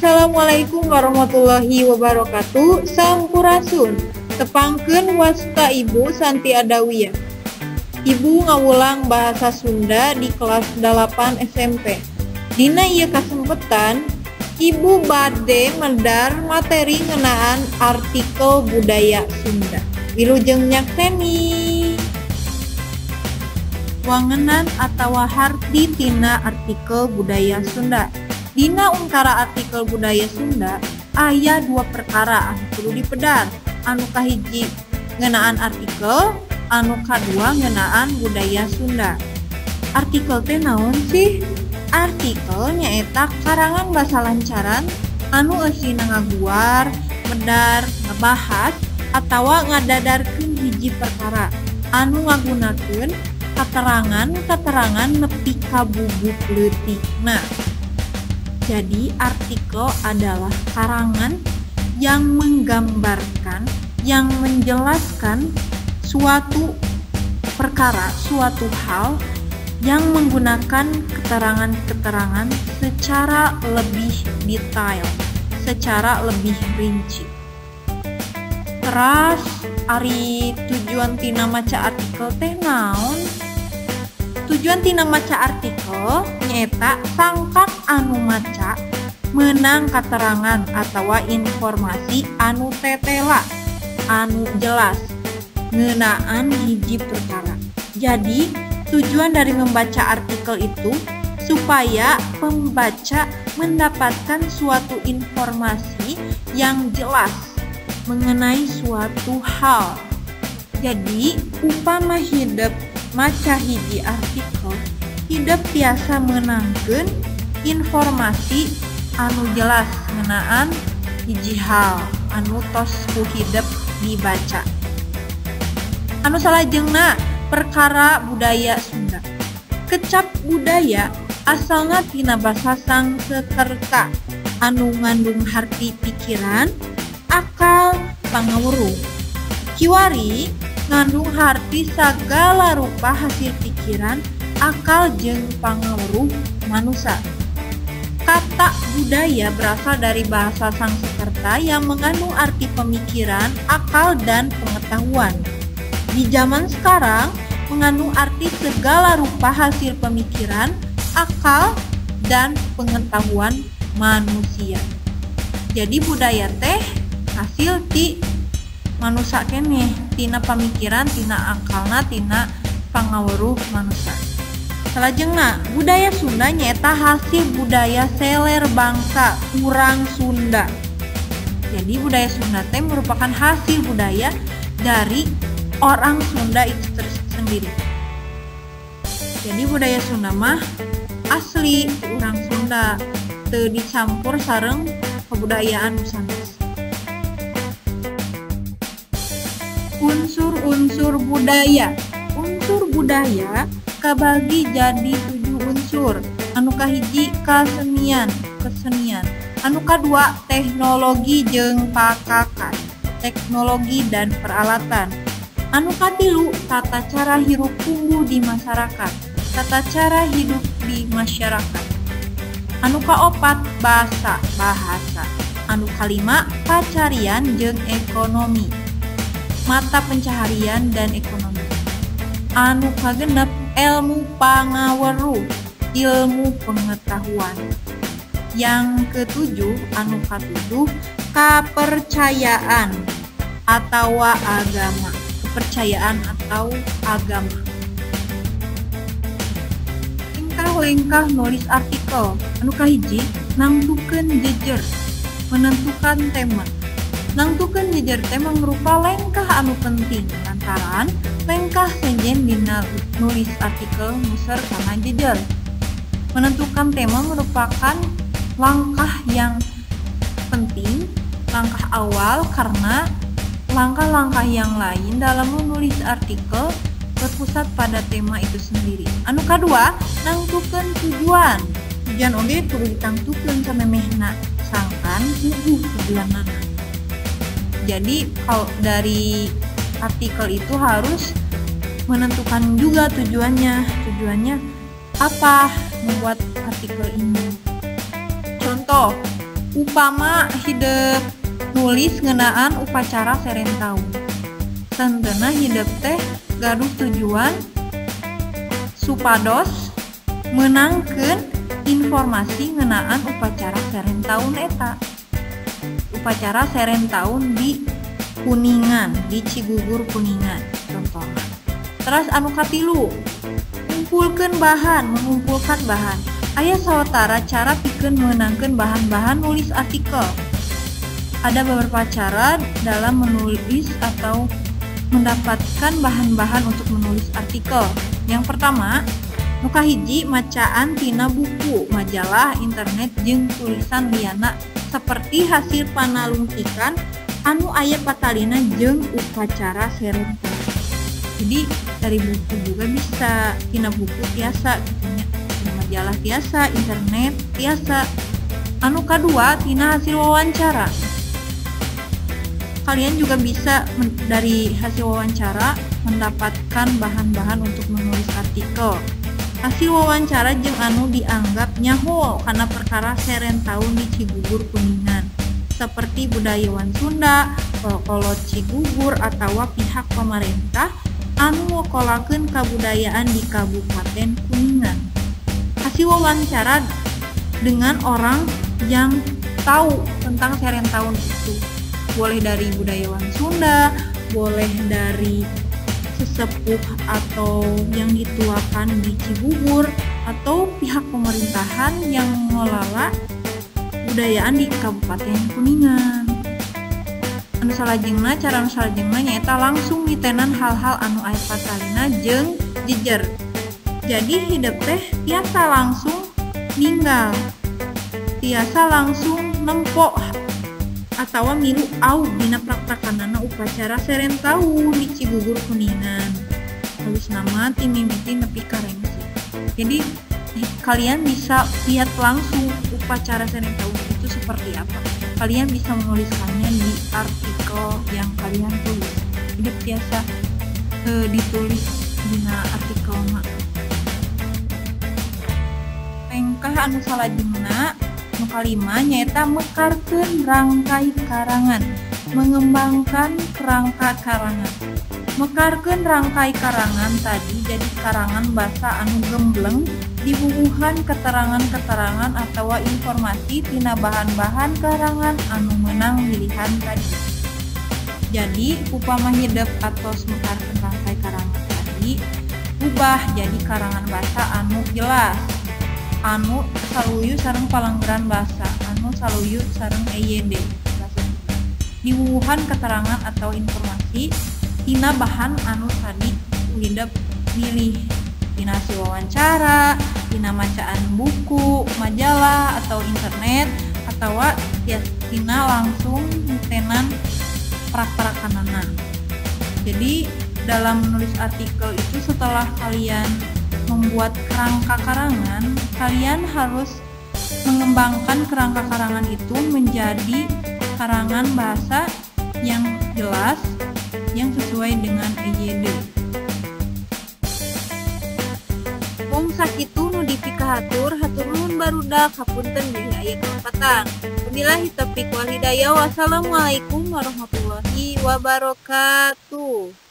Assalamualaikum warahmatullahi wabarakatuh. Sampurasun. Tepangkeun wasta Ibu Santi Adawiyah. Ibu ngawulang bahasa Sunda di kelas 8 SMP. Dina ieu kasempetan, Ibu bade medar materi ngeunaan artikel budaya Sunda. Wilujeng nyakseni. Wangenan atawa harti tina artikel budaya Sunda. Dina ungkara artikel budaya Sunda aya dua perkara anu kudu dipedar. Anu kahiji ngeunaan artikel, anu kadua ngeunaan budaya Sunda. Artikel teh naon sih? Artikel nyaeta karangan basa lancaran anu eusina ngaguar, medar, ngabahas atawa ngadadarkeun hiji perkara anu ngagunakeun katerangan-katerangan nepi ka bubuk leutikna. Jadi artikel adalah karangan yang menggambarkan, yang menjelaskan suatu perkara, suatu hal yang menggunakan keterangan-keterangan secara lebih detail, secara lebih rinci. Teras ari tujuan tina maca artikel teh naon? Tujuan tina maca artikel nyaeta sangkan anu maca meunang katerangan atawa informasi anu tetela, anu jelas ngeunaan hiji perkara. Jadi tujuan dari membaca artikel itu supaya pembaca mendapatkan suatu informasi yang jelas mengenai suatu hal. Jadi upama hidep maca hiji artikel, hidep tiasa meunangkeun informasi anu jelas ngeunaan hiji hal anu tos ku hidep dibaca. Anu salajengna perkara budaya Sunda. Kecap budaya asalna tina basa Sangsekerta anu ngandung harti pikiran, akal, pangawruh. Kiwari ngandung harti sagala rupa hasil pikiran, akal jeung pangawruh manusa. Kata budaya berasal dari bahasa Sangsekerta yang mengandung arti pemikiran, akal, dan pengetahuan. Di zaman sekarang mengandung arti segala rupa hasil pemikiran, akal, dan pengetahuan manusia. Jadi budaya teh hasil ti manusa keneh, tina pamikiran, tina akalna, tina pangaweruh manusa. Salajengna, budaya Sunda nyaeta hasil budaya seler bangsa urang Sunda. Jadi budaya Sunda teh merupakan hasil budaya dari orang Sunda itu sendiri. Jadi budaya Sunda mah asli ti urang Sunda, teu dicampur sareng kebudayaan sanes. Unsur-unsur budaya. Unsur budaya kabagi jadi 7 unsur. Anu kahiji kasenian, kesenian. Anu kadua teknologi jeung pakakas, teknologi dan peralatan. Anu katilu tata cara hirup tumbuh di masyarakat, tata cara hidup di masyarakat. Anu kaopat basa, bahasa. Anu kalima pacarian jeung ekonomi, mata pencaharian dan ekonomi. Anu kagenep ilmu pangaweruh, ilmu pengetahuan. Yang ketujuh, anu katujuh kapercayaan atau agama, kepercayaan atau agama. Lengkah-lengkah nulis artikel. Anu kahiji nangtukeun jejer, menentukan tema. Nangtukeun jejer tema merupa lengkah anu penting lantaran lengkah sejen dina nulis artikel muser kana jejer. Menentukan tema merupakan langkah yang penting, langkah awal karena langkah-langkah yang lain dalam menulis artikel berpusat pada tema itu sendiri. Anu kadua, nangtukeun tujuan. Tujuan oge kudu ditangtukeun samemehna sangkan puguh tujuanana. Jadi kalau dari artikel itu harus menentukan juga tujuannya. Tujuannya apa membuat artikel ini. Contoh, Upama hidep nulis ngeunaan upacara seren taun, tentena hidep teh gaduh tujuan supados meunangkeun informasi ngeunaan upacara seren taun eta. Upacara seren taun di Kuningan, di Cigugur Kuningan contohna. Terus anu katilu, kumpulkeun bahan, mengumpulkan bahan. Aya sawatara cara pikeun meunangkeun bahan-bahan nulis artikel. Ada beberapa cara dalam menulis atau mendapatkan bahan-bahan untuk menulis artikel. Yang pertama, nu kahiji macaan tina buku, majalah, internet, jeung tulisan liana seperti hasil panalungtikan anu aya patalina jeung upacara seren taun. Jadi dari buku juga bisa, tina buku tiasa, tina majalah tiasa, internet tiasa. Anu kadua tina hasil wawancara. Kalian juga bisa dari hasil wawancara mendapatkan bahan-bahan untuk menulis artikel. Hasil wawancara jeung anu dianggap nyaho karena perkara seren taun di Cigugur Kuningan, seperti budayawan Sunda, kolot Cigugur atawa pihak pemerintah anu ngokolakeun kabudayaan di Kabupaten Kuningan. Hasil wawancara dengan orang yang tahu tentang seren taun itu, boleh dari budayawan Sunda, boleh dari sesepuh atau yang dituakan di Cigugur, atau pihak pemerintahan yang mengelola budayaan di Kabupaten Kuningan. Anu salajengna, cara anu salajengna nyaeta langsung nitenan hal-hal anu aya patalina jeung jejer. Jadi hidep teh tiasa langsung ninggal, tiasa langsung nempo atawa milu au dina prak-prakanana upacara seren taun di Cigugur Kuningan. Halus nama ti mimiti nepi ka rengse. Jadi kalian bisa lihat langsung upacara seren taun itu seperti apa. Kalian bisa menuliskannya di artikel yang kalian tulis. Hidup biasa ditulis dina artikel mah. Pengkah anu salajengna nu kalima nyaeta mekarkeun rangkai karangan, mengembangkan kerangka karangan. Mekarkeun rangkai karangan tadi jadi karangan basa anu gembleng dibubuhan keterangan-keterangan atawa informasi tina bahan-bahan karangan anu meunang pilihan tadi. Jadi upama hidep atos mekarkeun rangkai karangan tadi ubah jadi karangan basa anu jelas, anu saluyu sareng palanggeran basa, anu saluyu sareng EYD bahasa Sunda. Diwuwuhan keterangan atau informasi tina bahan anu tadi hidep milih, tina hasil wawancara, tina macaan buku, majalah atau internet, atawa ya tina langsung nitenan prak-prakanana. Jadi dalam menulis artikel itu setelah kalian membuat kerangka karangan, kalian harus mengembangkan kerangka karangan itu menjadi karangan bahasa yang jelas, yang sesuai dengan EYD. Mung sakitu nu dipikahatur, hatur nuhun barudak, hapunten bilih aya kalepatan. Wabillahi taufiq wal hidayah. Wassalamualaikum warahmatullahi wabarakatuh.